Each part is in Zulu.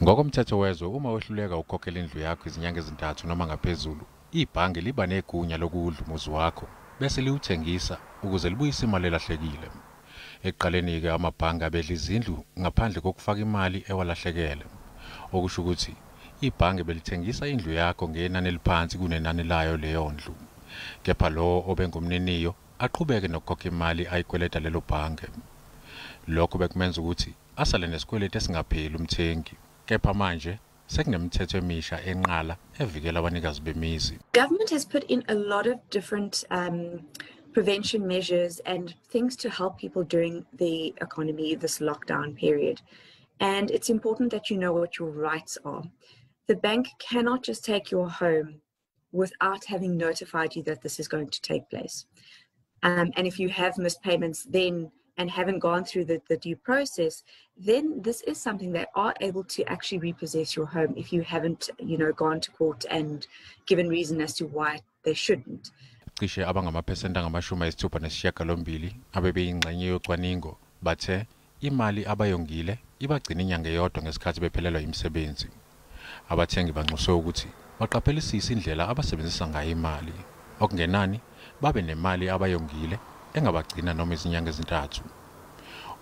Ngokomthetho wezwe uma wehluleka ukukhokhela indlu yakho izinyanga ezintathu noma ngaphezulu, ibhange liba negunya lokuwudla umuzi wakho bese liwuthengisa ukuze libuyise imali elahlekile. Ekuqaleni-ke amabhange abedla izindlu ngaphandle kokufaka imali ewalahlekele. Okusho ukuthi ibhange belithengisa indlu yakho ngenani eliphansi kunenani layo leyo ndlu. Kepha lowo obengumniniyo aqhubeke nokukhokha imali ayikweleta lelo bhange. Lokho bekumenza ukuthi asale nesikweletu esingapheli umthengi. Kepha manje sekunemithetho emisha enqala evikela abanikazi bemizi. Government has put in a lot of different prevention measures and things to help people during the economy, this lockdown period. And it's important that you know what your rights are. The bank cannot just take your home without having notified you that this is going to take place. And if you have missed payments then and haven't gone through the due process, then this is something they are able to actually repossess your home if you haven't gone to court and given reason as to why they shouldn't. Cishe abangamaphesenti angama-68 abebeyingxenye yocwaningo bathe imali abayongile ibagcina inyanga eyodwa ngesikhathi bephelelwa imisebenzi. Abathengi banxuswe ukuthi baqaphelisise indlela abasebenzisa ngayo imali. Okungenani babe nemali abayongile engabagcina noma izinyanga ezintathu.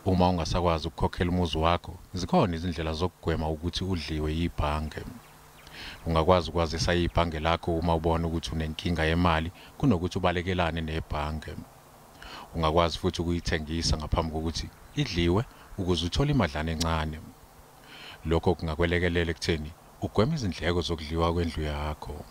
Uma ungasakwazi ukukhokhela umuzi wakho, zikhona izindlela zokugwema ukuthi udliwe yibhange. Ungakwazi ukwazisa ibhange lakho uma ubona ukuthi unenkinga yemali kunokuthi ubalekelane nebhange. Ungakwazi futhi ukuyithengisa ngaphambi kokuthi idliwe ukuze uthole imadlana encane. Lokho kungakwelekelela ekutheni ugweme izindleko zokudliwa kwendlu yakho.